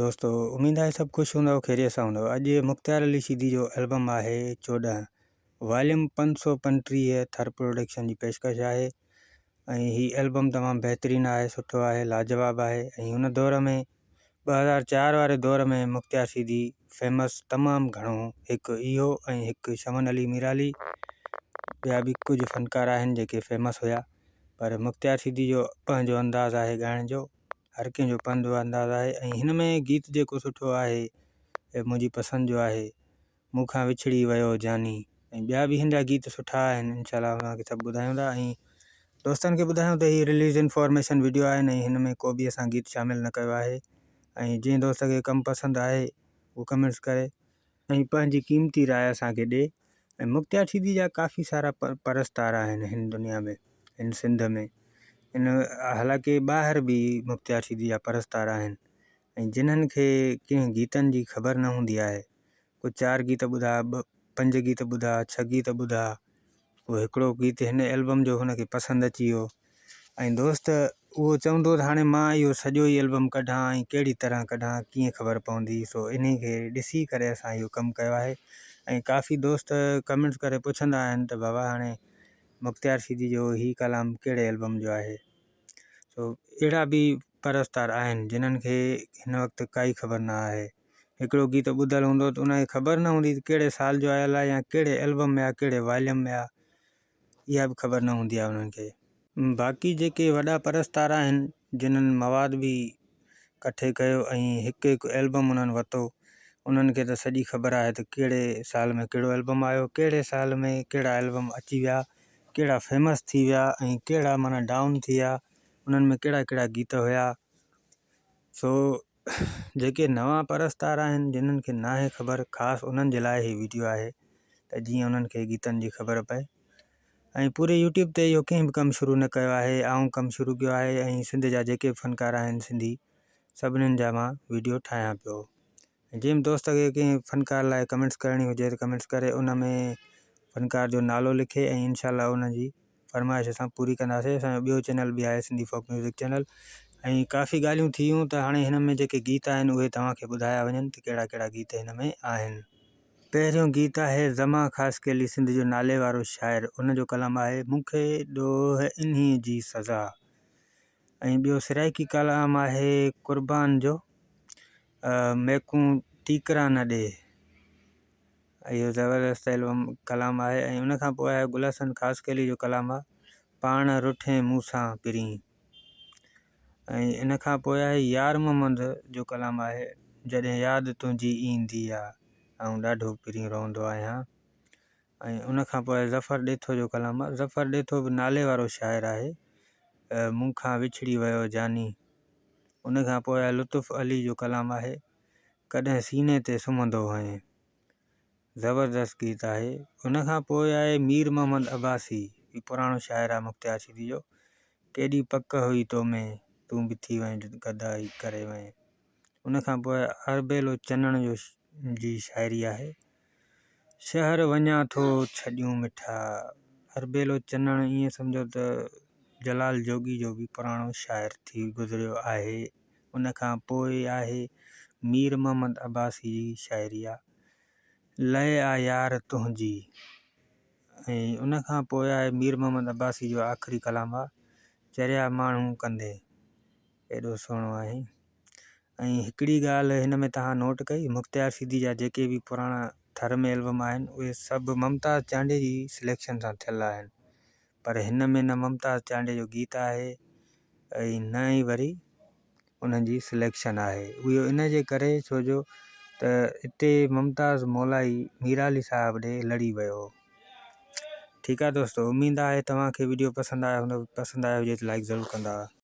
دوستو اميد آهي سڀ خوش هوندؤ خيريت سان هوندؤ اڄ مختيار علي شيدي جو البم آهي 14 واليوم 535 ٿر پروڊڪشن جي پيشڪش آهي ۽ هي البم تمام بهترين آهي سٺو آهي لاجواب آهي ۽ ان دور ۾ 2004 واري دور ۾ مختيار شيدي فيمس تمام گهڻو هڪ اهو ۽ هڪ شمن علي ميرالي ٻيا به ڪجهه فنڪار آهن جيڪي فيمس هيا پر مختيار شيدي جو پنهنجو انداز آهي ڳائڻ جو هر ڪنهن جو پنهنجو انداز آهي ۽ هن ۾ گيت جيڪو سٺو آهي اهي منهنجي پسند جو آهي مون کان وڇڙي ويو جاني ۽ ٻيا به هن جا گيت سٺا آهن انشاء الله اوهان کي سڀ ٻڌايون ٿا ۽ دوستن کي ٻڌايون ته هي رليز انفارميشن وڊيو آهن ۽ هن ۾ ڪو به اسان گيت شامل نه ڪيو آهي ۽ جنهن دوست کي ڪم پسند آهي اهو ڪمينٽس ڪري ۽ پنهنجي قيمتي راء اسان کي ڏي ۽ مختيار شيدي جا ڪافي سارا پرستار آهن هن دنيا ۾ هن سنڌ ۾ ان حالانڪه ٻاهر به مختيار شيدي جا پرستار آهن ۽ جنھن کي ڪنھن گيتن جي خبر نه هوندي آهي ڪو چار گيت ٻڌا ٻه پنج گيت ٻڌا ڇهه گيت ٻڌا ڪو هڪڙو گيت هن البم جو هن کي پسند اچي ويو ۽ دوست اهو چوندو ته هاڻي مان اهو سڄو ئي البم ڪڍان ۽ ڪهڙي طرح ڪڍان ڪيئن خبر پوندي سو انهي کي ڏسي ڪري اسان اهو ڪم ڪيو آهي ۽ ڪافي دوست ڪمينٽس ڪري پڇندا آهن ته بابا هاڻي مختيار شيدي جو هي ڪلام ڪهڙي البم جو آهي سو اهڙا به پرستار آهن جنھن کي هن وقت ڪائي خبر نه آهي هڪڙو گيت ٻڌل هوندو ته ان کي خبر نه هوندي ته ڪهڙي سال جو آيل آهي يا ڪهڙي البم ۾ آهي ڪهڙي واليوم ۾ آهي اها به خبر نه هوندي آهي انهن کي. باقي جيڪي وڏا پرستار آهن جنھن مواد به ڪٺي ڪيو ۽ هڪ هڪ البم انهن ورتو انهن کي ته سڄي خبر آهي ته ڪهڙي سال ۾ ڪهڙو البم آيو ڪهڙي سال ۾ ڪهڙا البم اچي ويا ڪهڙا فيمس ٿي ويا ۽ ڪهڙا معنيٰ ڊائون ٿي ويا انهن ۾ ڪهڙا ڪهڙا گيت هيا سو جيڪي نوان پرستار آهن جنھن کي ناهي خبر خاص انهن جي لاء هي ويڊيو آهي ته جيئن انهن کي گيتن جي خبر پئي ۽ پوري يوٽيوب تي اهو ڪنهن به ڪم شروع نه ڪيو آهي آئون ڪم شروع ڪيو آهي ۽ سنڌ جا جيڪي به فنڪار آهن سنڌي سڀنين جا مان ويڊيو ٺاهيان پيو جنهن به دوست کي ڪنهن فنڪار لاء ڪمينٽس ڪرڻي هجي ته ڪمينٽس ڪري ان ۾ فنڪار جو نالو لکي ۽ انشاء الله ان جي فرمائش اسان پوري ڪنداسين اسان جو ٻيو چينل به آهي سنڌي فوڪ ميوزڪ چينل ۽ ڪافي ڳالهيون ٿي ويون ته هاڻي هن ۾ جيڪي گيت آهن اهي توهان کي ٻڌايا وڃن ته ڪهڙا ڪهڙا گيت هن ۾ آهن. پهريون گيت آهي زمان خاصخيلي سنڌ جو نالي وارو شاعر ان جو ڪلام آهي مون کي ڏوهه انهي جي سزا ۽ ٻيو سرائيڪي ڪلام آهي قربان جو ميڪون ٽيڪرا نه ڏي اهو زبردست البم ڪلام آهي ۽ ان کان پوء آهي گل حسن خاصخيلي جو ڪلام آهي پاڻ رٺين مون سان پرين ۽ ان کان پوء آهي يار محمد جو ڪلام آهي جڏهن ياد تنهنجي ايندي آ آئون ڏاڍو پرين روئندو آهيان ۽ ان کان پوء ظفر ڏيٿو جو ڪلام آهي ظفر ڏيٿو به نالي وارو شاعر آهي مون کان وڇڙي ويو جاني ان کان پوء لطف علي جو ڪلام آهي ڪڏهن سيني تي سمهندو هئين زبردست گيت آهي ان کان پوء آهي مير محمد عباسي هي پراڻو شاعر آهي مختيار شيدي جو ڪيڏي پڪ هئي تو ۾ تون به ٿي وئين گدائي ڪري وئين ان کان پوء اربيلو چنڻ جو جي شاعري آهي شهر وڃان ٿو ڇڏيون مٺا اربيلو چنڻ ائين سمجهو ته جلال جوڳي جو به پراڻو شاعر ٿي گذريو آهي ان کان پوء آهي مير محمد عباسي جي شاعري آ لئه آ يار تنهنجي ۽ ان کان پوء آهي مير محمد عباسي جو آخري ڪلام آ چريا ماڻهو ڪندين ايڏو سهڻو آهين ۽ هڪڙي ڳالهه هن ۾ توهان نوٽ ڪئي مختيار سيدي جا جيڪي به پراڻا ٿر ۾ البم آهن اهي سڀ ممتاز چانڊيي جي سليڪشن سان ٿيل آهن پر هن ۾ نه ممتاز چانڊيي جو گيت آهي ۽ نه ئي وري انهن جي سليڪشن آهي اهو ان جي ڪري ڇو جو ته اتي ممتاز مولائي ميرالي صاحب ڏي لڙي ويو هو ٺيڪ آهي دوستو اميد آهي توهان کي وڊيو پسند آيو هوندو پسند آيو هجي ته لائڪ ضرور ڪندا.